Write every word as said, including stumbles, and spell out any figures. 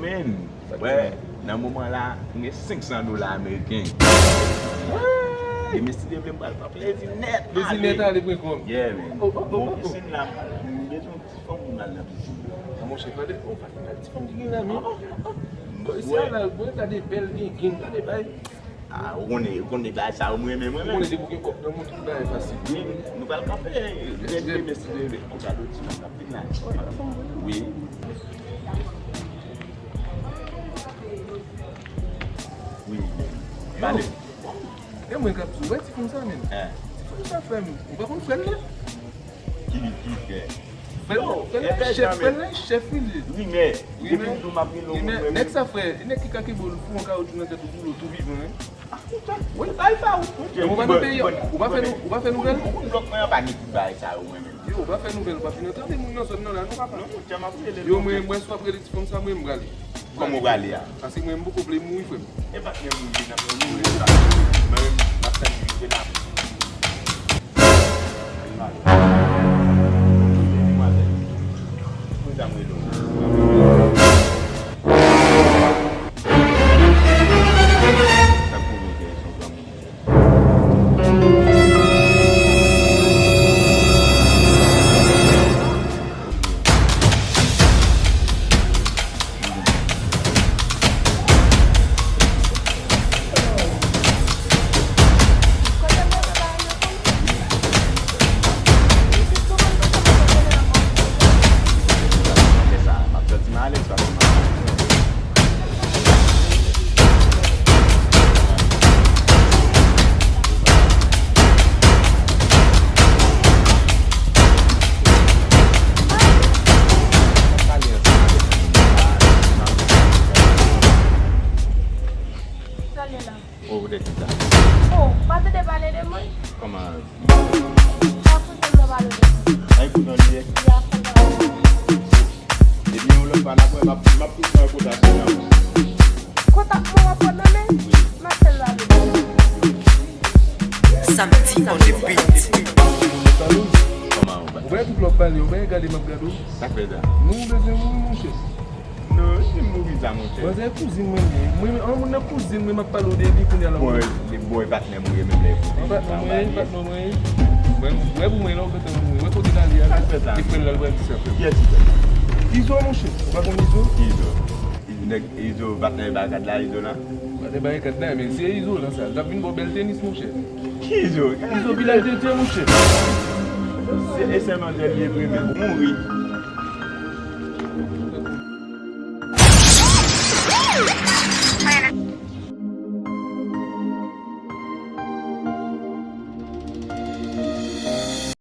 Men, wè, nan moman la, m gen senk san dola ameriken. E men si Dye vle, m pral pran plezi nèt. Plezi nèt ale pwen kòm. Yeah, man. Oh, oh, oh, oh, oh. Nan pisin la, m bezwen yon ti fanm pou m al nan pisin. A, monchè, gade, oh, gade ti fanm ki gen la, men. Oh, oh, oh, oh. Bon, isi a la, bon, gade bèl gen, gen, gade bay. Ah, ou konnen, ou konnen bagay sa yo, mwen menm, mwen menm. Ou konnen depi w gen kòb nan men w, tout bagay fasil. Wi, nou pral kanpe, red demen si Dye vle. Ou gade ti fanm k ap vin la. Wi. Wi. Pale. E mwen k ap di w, wè ti fanm sa menm. Ti fanm sa, frè m, ou pa konn frè l la? Ki, ki frè? Frè l, frè l la, chèf, frè l la, chèf, wi, li. Wi, men, depi m di w m ap rele w, wi, men, nèg sa, frè, e nèg ki kake bò l fou an kawotchou nan tèt ou, boule w tou vivan, wi. Ah, putain. Wi, bay sa, wi. Ou pa nan peyi a, ou pa fè nou, ou pa fè nouvèl? Ou konn blòk mwen an pa gen tout bagay sa yo, mwen menm. Yo, ou pa fè nouvèl, ou pa fin antre moun nan zòn nan la, non, papa. Non, monchè, m ap rele. Yo, mwen, mwen, si w ap rele ti fanm sa, mwen, m prale. Kòman w prale a? Paske mwen, m poko vle mouri, frè m. E pa t menm mouri, n ap mouri, e pa. Mwen menm, m ap tann li rive la. Demwazèl, pou sa m rele w. Sa pou nou fè, son granmoun. Sa l ye la? Oh, ou te di sa. Oh, pa tande pale de mwen? Kòman? Pa koute m nan pale de mwen. Ay, kote w ye? Ya, kote w ye? Ebyen, yon lòt fwa n ap wè, m ap, m ap toujou nan kontak mwen an. Kontak mwen w ap pran nan men? Wi. M ap fè l pale de mwen. Samedi on the beat. Kòman ou ba? Ou bay tout lòt pale, ou bay gade m ap gade w. Sa k fè sa? Nou bezwen mouri, monchè. Non, si m mouri sa, monchè. Manzè kouzin mwen li ye. Mwen, an moun nan kouzin mwen, m ap pale w de li kounye a la. Bon, li, bon, e patnè m ou ye menm lè e kouzin. An patnè mwen, patnè mwen. Mwen, wè pou mwen la, ou gentan mouri. Wè kote l ale a. Sa k fè sa? E frè l la, l pral di sa, frè m. Kiyès ki fè sa? Izo, monchè. Ou pa konn Izo? Izo. Izo, nèg, Izo, patnè barikad la, Izo la. Patnè barikad la, men se Izo la sa. L t ap vin ba w bèl tenis, monchè. Ki Izo? Izo vilaj de Dye, monchè. Se, e se manzè li ye vre menm. Mouri.